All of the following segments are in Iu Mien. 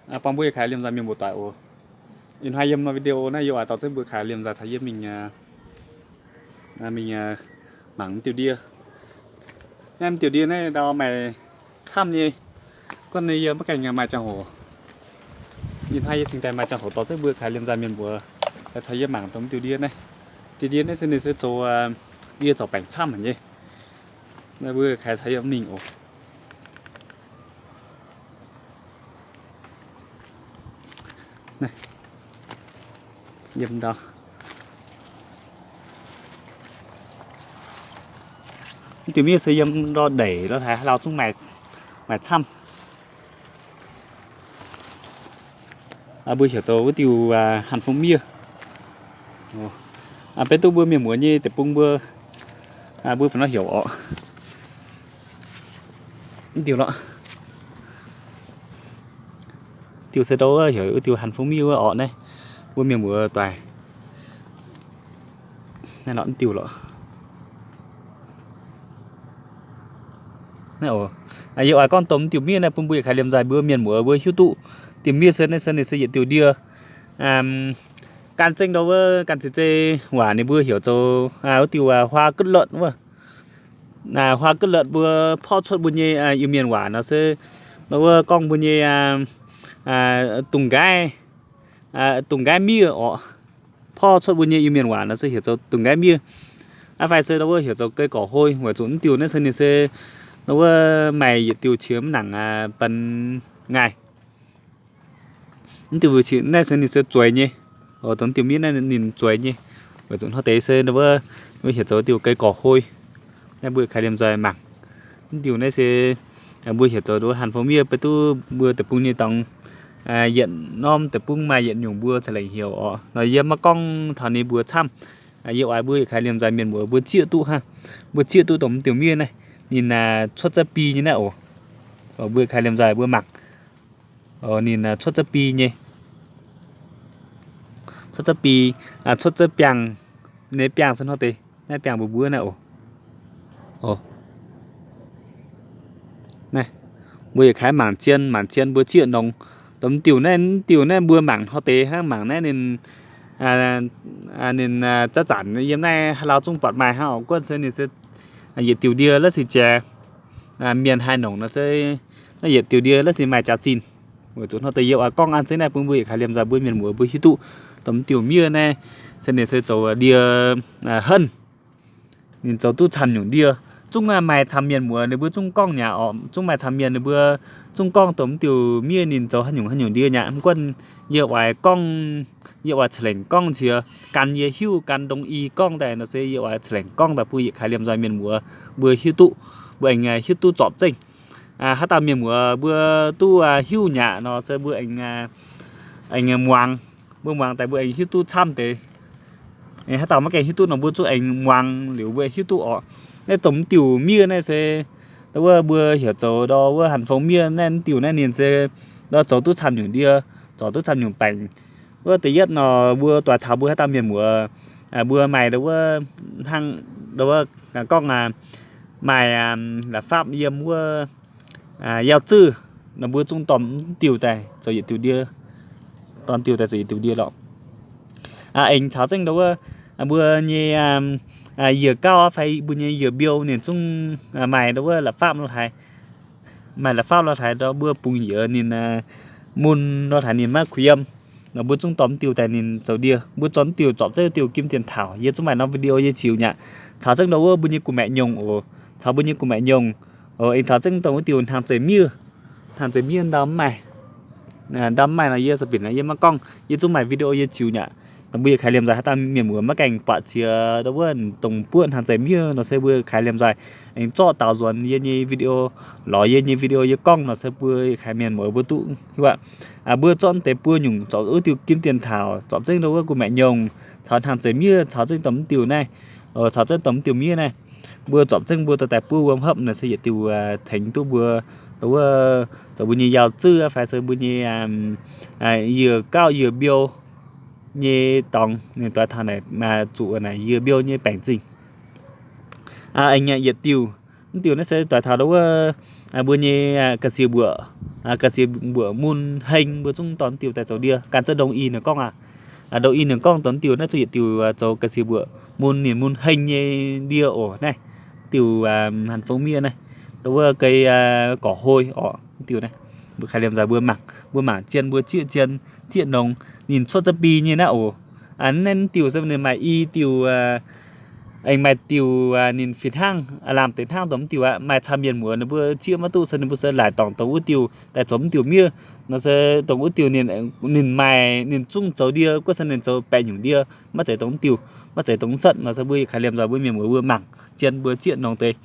Buangh mbuo yietc kaaix liemh nzaaih mienh muoz-doic oc. Ih hnoi yiem nor video naaiv yie oix dorh zengv mbuo kaaix liemh nzaaih caux yie mingh, mingh mangc diuh ndie. Naaiv diuh ndie naaiv ndau maaih camv nyei. Guanh yie maiv gaengh maaih ziangh hoc. Ih hnoi yie cingx daaih maaih ziangh hoc dorh zengv mbuo kaaix liemh nzaaih mienh muoz caux yie mangc dongh diuh ndie naaiv. Diuh ndie naaiv se ninh se zoux, ndie zorc baengc camv haic nyei. Naaiv mbuo kaaix caux yie mingh oc. Yiem ndau, mv diuh miev se yiem ndor ndeic lo haaix lauh zungv maaih camv. Mbuo heuc zoux wuov diuh hanfong miev. Beiv duqv mbuo mienh muoz nyei deic-bung mbuo, mbuo fungc nor heuc orqc. Mv diuh lorqc. Diuh se ndau wuov heuc wuov diuh hanfong miev wuov orqc naaiv. Mbuo mienh muoz doic, naaiv lorqc, mv diuh lorqc. Naaiv oc, yie oix gorngv dongh mv diuh miev naaiv bun mbuo yietc kaaix liemh nzaaih mbuo mienh muoz mbuo hiuv duqv. Diuh miev se naaiv se ninh se yietc diuh ndie. Gan zengv ndau wuov gan zeiz-zeiv waac ninh mbuo heuc zoux wuov diuh 花蛤卵 wuov. 花蛤卵 mbuo porv cuotv mbuo nyei Iu-Mienh waac nor se ndau wuov gorngv mbuo nyei dungz nqaaiv, dungz nqaaiv miev orqc. Porv cuotv mbuo nyei Iu-Mienh waac nor se heuc zoux dungz nqaaiv miev. Aa, fai se ndau wuov heuc zoux cây cỏ hôi, weic zuqc mv diuh naaiv se ninh se ndau wuov maaih yietc diuh qiex mv nangc benx ngaih. Mv diuh naaiv se ninh se zueiz nyei. Dongh diuh miev naaiv ninh zueiz nyei. Weic zuqc hnoi deix se ndau wuov heuc zoux diuh cây cỏ hôi. Naaiv mbuo kaaix liemh nzaaih mangc. Mv diuh naaiv se mbuo heuc zoux ndau wuov hanfong miev, beiv duqv mbuo deic-bung nyei dorngx yietc norm deic-bung maaih yietc nyungc mbuo ca'lengc heuc orqc. Nor yie maiv gorngv taux ninh mbuo camv. Yie oix mbuo yietc kaaix liemh nzaaih mienh muoz mbuo zieqv duqv hnangv. Mbuo zieqv duqv dongh mv diuh miev naaiv ninh cuotv za'bi nyei naaiv oc. Mbuo yietc kaaix liemh nzaaih mbuo mangc. Ninh cuotv za'bi nyei. Cuotv za'bi, cuotv za'bi biangh. Ninh biangh se hnoi deix, naaiv biangh mbuov mbuov naaiv oc. Naaiv, mbuo yietc kaaix mangc zien, mangc zien mbuo zieqv nongx. Dongh mv diuh naaiv, mv diuh naaiv mbuo mangc hnoi deix hnangv, mangc naaiv ninh, ninh za'zaanc yiem naaiv haaix lauh zungv buatc maaih hnangv oc. Guanh se ninh se yietc diuh ndie la'sic jaax, mienh haih nongc nor se naaiv yietc diuh ndie la'sic maaih jaax-zinh. Weic zuqc hnoi deix yie oix gorngv an zengv naaiv bun mbuo yietc kaaix liemh nzaaih mbuo mienh muoz mbuo hiuv duqv dongh mv diuh miev naaiv se ninh se zoux ndie henv. Ninh zoux duqv camv nyungc ndie. Zungv maaih camv mienh muoz ninh mbuo zungv gorngv nyei orqc. Zungv maaih camv mienh ninh mbuo zungv gorngv dongh mv diuh miev ninh zoux haaix nyungc haaix nyungc ndie nyei. Mv gunv yie oix gorngv, yie oix ca'lengc gorngv nziex gan yie hiuv gan ndongc i gorngv daaih nor se yie oix ca'lengc gorngv daaih bun yietc kaaix liemh nzaaih mienh muoz mbuo hiuv duqv, mbuo aengx hiuv duqv zorpc zengv. Haaix dauh mienh muoz mbuo duqv hiuv nyei nor se mbuo aengx, aengx muangx, mbuo muangx daaih mbuo aengx hiuv duqv camv deix. Haaix dauh maiv gaengh hiuv duqv nor mbuo zungv aengx muangx liuz mbuo hiuv duqv orqc. Naaiv dongh mv diuh miev naaiv se ndau wuov mbuo heuc zoux ndau wuov hanfong miev naaiv, mv diuh naaiv ninh se ndau zoux duqv camv nyungc ndie, zoux duqv camv nyungc baengc. Wuov da'yietv nor mbuo doix taux mbuo haaix dauh mienh muoz, mbuo maaih ndau wuov hnangv ndau wuov gorngv maaih la'fapv yiem wuov yaauh zuqv nor mbuo zungv dorh mv diuh daaih zoux yietc diuh ndie, dorh diuh daaih zoux yietc diuh ndie lorqc. Aengx caux zengv ndau wuov mbuo nyei yiez gauv fai mbuo nyei yiez mbiou ninh zungv maaih ndau wuov la'fapv lo haaix, maaih la'fapv lo haaix ndau mbuo bungx yiez ninh mun lo haaix ninh maiv kuh yiem nor mbuo zungv dorh mv diuh daaih ninh zoux ndie. Mbuo zorqv mv diuh zorpc zengv diuh kim tiền thảo, yie zungv maaih norm video yie ziux nyei aqv. Caux zengv ndau wuov mbuo nyei gu'maeqc nyungc oc, caux mbuo nyei gu'maeqc nyungc oc. Aengx caux zengv dongh wuov diuh hnaangx zeic miev, hnaangx zeic miev ndau mv maaih, ndau mv maaih nor yie sa binc yie maiv gorngv, yie zungv maaih video yie ziux nyei aqv. Dongh mbuo yietc kaaix liemh nzaaih haaix dauh mienh muoz maiv gaengh buatc ziex ndau wuov dongh buoqv hnaangx zeic miev nor se mbuo kaaix liemh nzaaih aengx zorqv daaux nzuonx yie nyei video, lorz yie nyei video yie gorngv nor se mbuo yietc kaaix mienh muoz mbuo duqv hiuv aqv. Mbuo zorqv deix buo nyungc zorpc wuov diuh kim tiền thảo, zorpc zengv ndau wuov gu'maeqc nyungc, caux hnaangx zeic miev, caux zengv dongh mv diuh naaiv, caux zengv dongh mv diuh miev naaiv. Mbuo zorpc zengv mbuo dorh daaih buov wuom hopv naaiv se yietc diuh tengx duqv mbuo ndau wuov zoux mbuo nyei yaauh zuqv fai se mbuo nyei yiez gauv yiez mbiou nyei dorngx ninh doix taux naaic zuqc naaic yiez mbiou nyei baengc zingh. Aengx yietc diuh, mv diuh naaiv se doix taux ndau wuov mbuo nyei ga'sie mbuoqc, ga'sie mbuoqc mun heng mbuo zungv dorh diuh daaih zoux ndie. Gan zengv ndongc i ninh gorngv aqv. Ndongc i ninh gorngv dorh diuh naaiv zungv yietc diuh zoux ga'sie mbuoqc mun, ninh mun heng nyei ndie oc. Naaiv diuh hanc fong miev naaiv, dongh wuov ga'sie gorqv-hoi oc. Diuh naaiv mbuo kaaix liemh nzoih mbuo mangc, mbuo mangc zien mbuo zieqv zien, zieqv nongx ninh cuotv za'bi nyei naaiv oc. Naaiv diuh se ninh maaih i diuh, aengx maaih diuh ninh fih hnangv, lamh deix hnangv dongh mv diuh aqv. Maaih camv mienh muoz ninh mbuo zieqv maiv duqv se ninh mbuo se laaic dorngc dongh wuov diuh daaih zoux mv diuh miev nor se dongh wuov diuh ninh, ninh maaih, ninh zungv zoux ndie, guov se ninh zoux baeqc nyungc ndie, maiv zeiz dongh mv diuh, maiv zeiz dongh mv setv nor se mbuo kaaix liemh nzoih mbuo mienh muoz mbuo mangc zien mbuo zieqv nongx deix.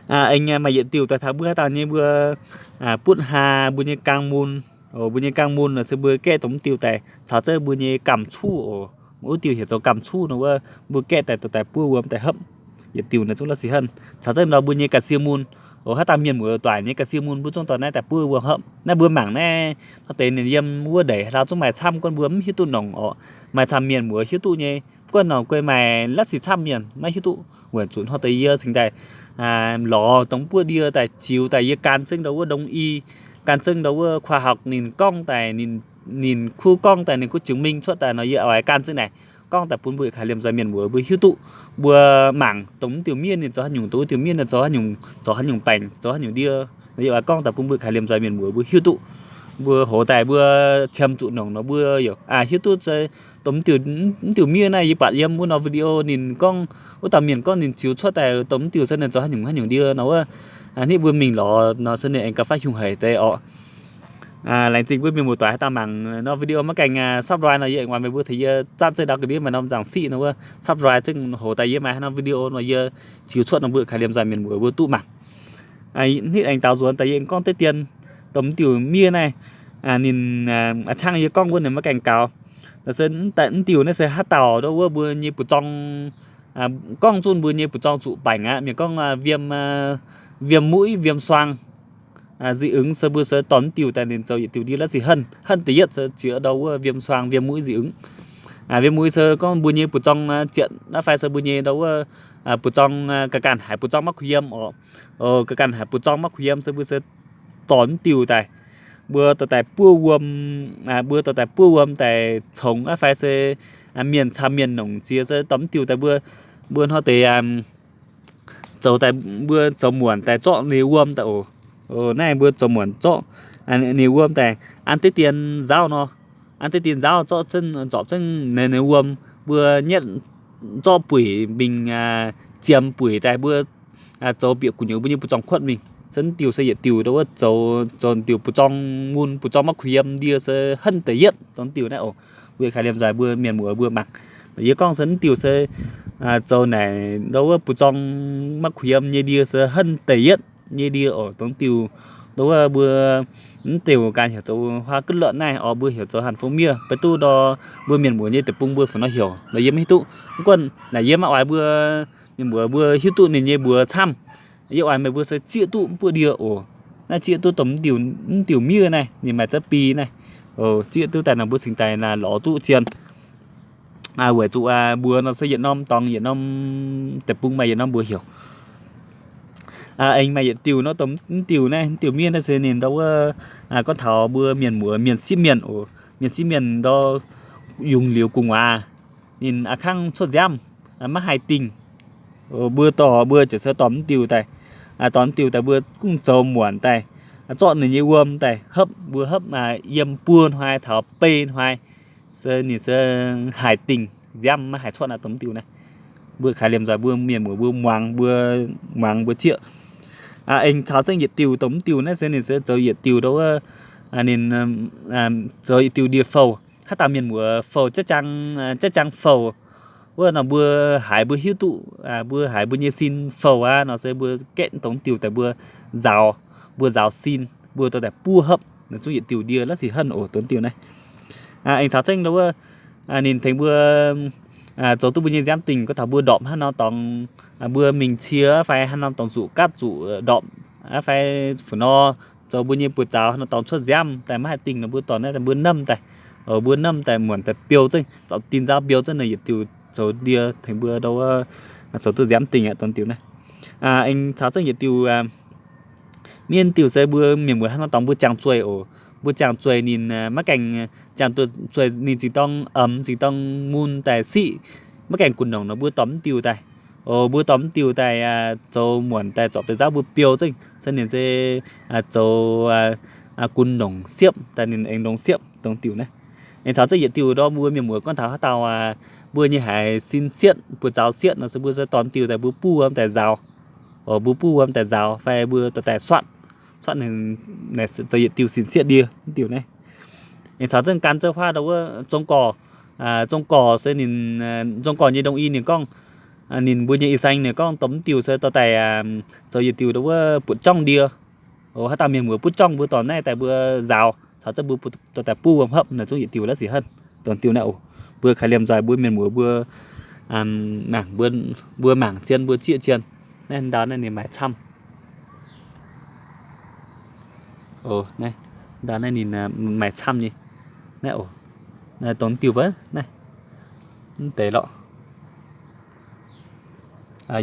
Aengx maaih yietc diuh daaih taux mbuo haaix dauh nyei mbuo butv haa mbuo nyei gaang mun, mbuo nyei gaang mun nor se mbuo gaeqv dongh mv diuh daaih caux zengv mbuo nyei gamh cuv oc. Wuov diuh heuc zoux gamh cuv nor wuov mbuo gaeqv daaih dorh daaih buov wuom daaih hopv. Yietc diuh naaiv zungv la'sic henv caux zengv nor mbuo nyei ga'sie mun oc. Haaix dauh mienh muoz doic nyei ga'sie mun mbuo zungv dorh naaiv daaih buov wuom hopv. Naaiv mbuo mangc naaiv, hnangv deix ninh yiem wuov ndeic haaix lauh zungv maaih camv, gorngv mbuo mv hiuv duqv nongc oc. Maaih camv mienh muoz hiuv duqv nyei, gorngv nor guei maaih la'sic camv mienh maiv hiuv duqv. Weic zuqc hnangv deix yie cingx daaih lorz dongh buov ndie daaih ziux daaih yie gan zengv ndau wuov ndongc i, gan zengv ndau wuov khoa học ninh gorngv daaih, ninh kuv gorngv daaih, ninh kuv chứng minh cuotv daaih nor yie oix gan zengv naaic gorngv daaih bun mbuo kaaix liemh nzoih mienh muoz mbuo hiuv duqv. Mbuo mangc dongh mv diuh miev ninh zoux haaix nyungc, dongh wuov diuh miev ninh zoux haaix nyungc, zoux haaix nyungc baengc, zoux haaix nyungc ndie nor yie oix gorngv daaih bun mbuo kaaix liemh nzoih mienh muoz mbuo hiuv duqv. Mbuo hoz daaih mbuo qiemx zuqc nongc nor mbuo yaac hiuv duqv se dongh mv diuh miev naaiv yie buatc yiem wuov norm video ninh gorngv, wuov dauh mienh gorngv ninh ziux cuotv daaih dongh mv diuh se ninh zoux haaix nyungc haaix nyungc ndie nor wuov, hnangv mbuo mingh lorz nor se ninh aengx gauh fai hiuv haic deix oc. Laengz zingh mbuo mienh muoz doic haaix dauh mangc norm video maiv gaengh subscribe nor yie aengx oix meih mbuo tengx yie zatv zengv ndau ga'ndiev maaih norm nzangc siqv nor wuov subscribe zengv hoz daaih yie maaih haaix norm video nor yie ziux cuotv nor mbuo kaaix liemh nzoih mienh muoz mbuo duqv mangc. Hnangv aengx daaux nzuonx daaih yie aengx gorngv deix dien dongh mv diuh miev naaiv, ninh cangv yie gorngv wuov ninh maiv gaengh gaux. Naaiv se mv diuh naaiv se haaix dauh ndau wuov mbuo nyei buoz-zorng, gorngv zunh mbuo nyei buoz-zorng zuqc baengc aqv. Mienh gorngv viêm mũi, viêm xoang, dị ứng se mbuo se dorh mv diuh daaih ninh zoux yietc diuh ndie la'sic henv. Henv da'yietv se ziex ndau wuov viêm xoang, viêm mũi dị ứng. Viêm mũi se gorngv mbuo nyei buoz-zorng zietc naaiv fai se mbuo nyei ndau wuov buoz-zorng ga'ganh haiz buoz-zorng maiv kuh yiem oc. Ga'ganh haiz buoz-zorng maiv kuh yiem se mbuo se dorh mv diuh daaih, mbuo dorh daaih buov wuom, mbuo dorh daaih buov wuom daaih congx naaiv fai se mienh camv mienh nongc ziex se dorh mv diuh daaih mbuo, mbuo hnoi deix zoux daaih mbuo zoux muonc daaih zorqv ninh wuom daaih oc. Naaiv mbuo zoux muonc zorqv ninh wuom daaih an deix dien nzauv nor, an deix dien nzauv zorqv zengv, zorpc zengv ninh wuom, mbuo nyetv zorqv buic mingh ziemx buic daaih mbuo zoux bieqc gu'nyuoz mbuo nyei buoz-zorng kuotv mingh. Se mv diuh se yietc diuh ndau wuov zoux, zoux diuh buoz-zorng mun, buoz-zorng maiv kuh yiem ndie se henv da'yietv dongh diuh naaiv oc. Mbuo kaaix liemh nzoih mbuo mienh muoz mbuo mangc. Yie gorngv se mv diuh se zoux naaic ndau wuov buoz-zorng maiv kuh yiem nyei ndie se henv da'yietv nyei ndie oc. Dongh diuh ndau wuov mbuo mv diuh ganh heuc zoux hoa cát lợn naaiv oc, mbuo heuc zoux hàn phông miev. Beiv duqv ndau mbuo mienh muoz nyei deic-bung mbuo fungc nor heuc nor yie maiv hiuv duqv. Mv gunv naaic yie maiv oix mbuo mienh muoz mbuo hiuv duqv ninh nyei mbuox camv. Yie oix meih mbuo se zieqv duqv mv buov ndie oc. Naaiv zieqv duqv dongh mv diuh miev naaiv, ninh maaih za'bi naaiv. Zieqv duqv daaih nor mbuo cingx daaih lorz duqv zien. Weic zuqc mbuox nor se yietc norm dorngx yietc norm deic-bung maaih yietc norm mbuox heuc. Aengx maaih yietc diuh nor dongh mv diuh naaiv, mv diuh miev naaiv se ninh ndau wuov gorngv taux mbuo mienh muoz mienh sieqv mienh oc. Mienh sieqv mienh ndau yungz liuz gu'nguaaz, ninh a'kangv cuotv nziaamv, maiv haih dingh. Mbuo dorh, mbuo ziouc se dorh mv diuh daaih, dorh mv diuh daaih mbuo kungx zoux muonc daaih, zorqv ninh nyei wuom daaih hopv, mbuo hopv yiem buo hnoi taux bei hnoi se ninh se haih dingh nziaamv maiv haih cuotv naaiv dongh mv diuh naaiv. Mbuo kaaix liemh nzoih mbuo mienh muoz mbuo muangx, mbuo muangx mbuo zieqv. Aengx caux zengv yietc diuh dongh mv diuh naaiv se ninh se zoux yietc diuh ndau wuov, ninh zoux yietc diuh ndie-fouh. Haaix dauh mienh muoz fouh jaiv jang, jaiv jang fouh wuov nor mbuo haiz mbuo hiuv duqv, mbuo haiz mbuo nyei sin fouh aqv nor se mbuo gaeqv dongh diuh daaih mbuo nzaaux, mbuo nzaaux sin, mbuo dorh daaih buov hopv, zungv yietc diuh ndie la'sic henv oc dongh diuh naaiv. Aengx caux zengv ndau wuov ninh tengx mbuo zoux duqv mbuo nyei nziaamv dingh, gorngv taux mbuo ndorpc hnangv nor dorngx, mbuo mingh cie fai hnangv nor dorngx zuqc gaatv zuqc ndorpc fai fungc nor, zoux mbuo nyei buoz-zaux hnangv nor dorngx cuotv nziaamv daaih maiv haih dingh nor mbuo dorh naaiv daaih mbuo namv daaih, mbuo namv daaih muonc daaih biou zengv, zorpc dinh nzaauv biou zengv nor yietc diuh zoux ndie tengx mbuo ndau wuov zoux duqv nziaamv dingh aqv dongh diuh naaiv. Aengx caux zengv yietc diuh Mienh diuh se mbuo mienh muoz hnangv nor dorngx mbuo ziangh zueih oc. Mbuo ziangh zueih ninh maiv gaengh, ziangh zueih ninh zingh dorng emx, zingh dorng mun daaih siqv, maiv gaengh gunv nongc nor mbuo dorh mv diuh daaih. Oc, mbuo dorh mv diuh daaih zoux muonc daaih zorpc deix nzauv mbuo biou zengv, se ninh se zoux gunv nongc siepv daaih, ninh aengx longx siepv dongh diuh naaiv. Aengx caux zengv yietc diuh ndorm mbuo mienh muoz gorngv taux haaix dauh mbuo nyei haiz sin sietv, buoz-zaux sietv nor se mbuo se dorh mv diuh daaih mbuo buv wuom daaih nzaaux. Oc, mbuo buv wuom daaih nzaaux fai mbuo dorh daaih cuotv, cuotv ninh zoux yietc diuh sin sietv ndie mv diuh naaiv. Aengx caux zengv gan zouv huaav ndau wuov zong gorc, zong gorc se ninh, zong gorc nyei ndongc i ninh gorngv, ninh mbuo nyei ih saeng ninh gorngv dorh mv diuh se dorh daaih zoux yietc diuh ndau wuov buoqc jorngv ndie. Oc, haaix dauh mienh muoz butv jorngv mbuo dorh naaiv daaih mbuo nzaaux, caux zengv mbuo dorh daaih buv wuom hopv naaiv zungv yietc diuh la'sic henv. Dongh diuh naaiv oc, mbuo kaaix liemh nzoih mbuo mienh muoz mbuo, mbuo mangc zien mbuo zieqv zien. Naaiv ndau naaiv ninh maaih camv. Oc, naaiv ndau naaiv ninh maaih camv nyei. Naaiv oc, dongh diuh wuov naaiv, mv deix lorqc.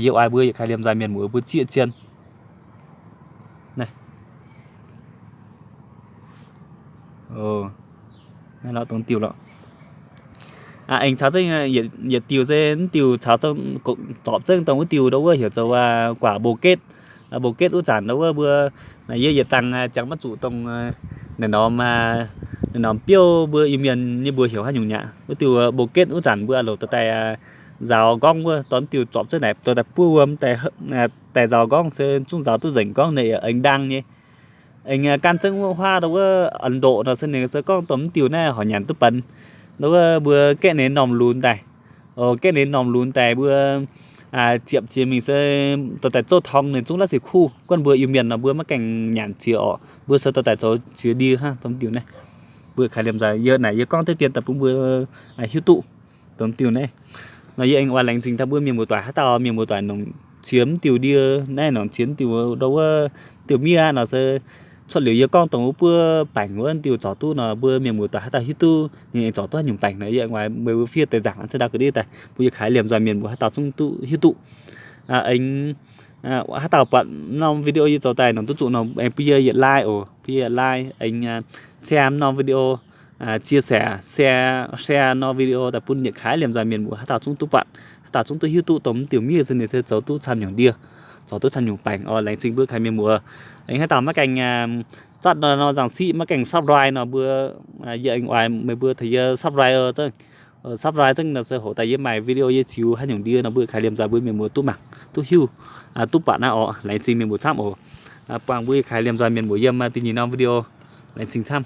Yie oix mbuo yietc kaaix liemh nzoih mienh muoz mbuo zieqv zien. Naaiv, naaiv lorqc dongh diuh lorqc. Aengx caux zengv yietc diuh se mv diuh caux zorpc zengv dongh wuov diuh ndau wuov heuc zoux guaax bouquet. Bouquet wuov zanc ndau wuov mbuo, yie yietc dangh jangx maiv zuqc dongh naaiv norm, naaiv norm biouv mbuo Iu-Mienh nyei mbuo heuc haaix nyungc nyaqc. Wuov diuh bouquet wuov zanc mbuo a'louc dorh daaih nzaaux nqorngv wuov, dorh mv diuh zorpc zengv naaic dorh daaih buov wuom daaih nzaaux nqorngv se zungv nzaaux duqv nzengc nqorngv naaic aengx ndaang nyei. Aengx gan zengv wuov huaav ndau wuov a'ndoqc nor se ninh se gorngv dongh mv diuh naaiv horc nyanc duqv benx. Ndau wuov mbuo gaeqv ninh normh lunx daaih, gaeqv ninh normh lunx daaih mbuo ziepc jiex mingh se dorh daaih zouv torng ninh zungv la'sic kuv. Guanh mbuo Iu-Mienh nor mbuo maiv gaengh nyanc ziex orqc, mbuo se dorh daaih zoux ziex ndie hnangv dongh diuh naaiv. Mbuo kaaix liemh nzoih yie naaic yie gorngv deix dien daaih bun mbuo hiuv duqv dongh diuh naaiv. Nor yie aengx oix laengz zingh taux mbuo mienh muoz-doic, haaix dauh mienh muoz-doic nongc ziex mv diuh ndie naaiv, nongc ziex mv diuh ndau wuov diuh miev aqv nor se cuotv liuz yie gorngv dongh wuov buov baengc wuov diuh zorc duqv nor mbuo mienh muoz-doic haaix dauh hiuv duqv ninh aengx zorc duqv haaix nyungc baengc nor yie aengx oix meih mbuo fiev deix nzaangc an se ndau ga'ndiev daaih bun yie kaaix liemh nzoih mienh muoz haaix dauh zungv duqv hiuv duqv. Aengx haaix dauh buatc norm video yie zoux daaih nongc duqv zuqc nor aengx bun yie yietc like oc, bun yie yietc like, aengx share norm video, chia sẻ, share, share norm video daaih bun yietc kaaix liemh nzoih mienh muoz haaix dauh zungv duqv buatc, haaix dauh zungv duqv hiuv duqv dongh mv diuh miev se ninh se zoux duqv camv nyungc ndie, zoux duqv camv nyungc baengc oc. Laengz zingh mbuo kaaix mienh muoz. Aengx haaix dauh maiv gaengh zatv nor, nor nzangc siqv maiv gaengh subscribe nor mbuo, yie aengx oix meih mbuo tengx yie subscribe zengv. Subscribe zengv nor se hoqc daaih yie maaih video yie ziux haaix nyungc ndie nor mbuo kaaix liemh nzoih mbuo mienh muoz duqv mangc, duqv hiuv, duqv buatc naaiv oc. Laengz zingh mienh muoz camv oc. Buangh mbuo kaaix liemh nzoih mienh muoz yiem da'nyeic norm video. Laengz zingh camv.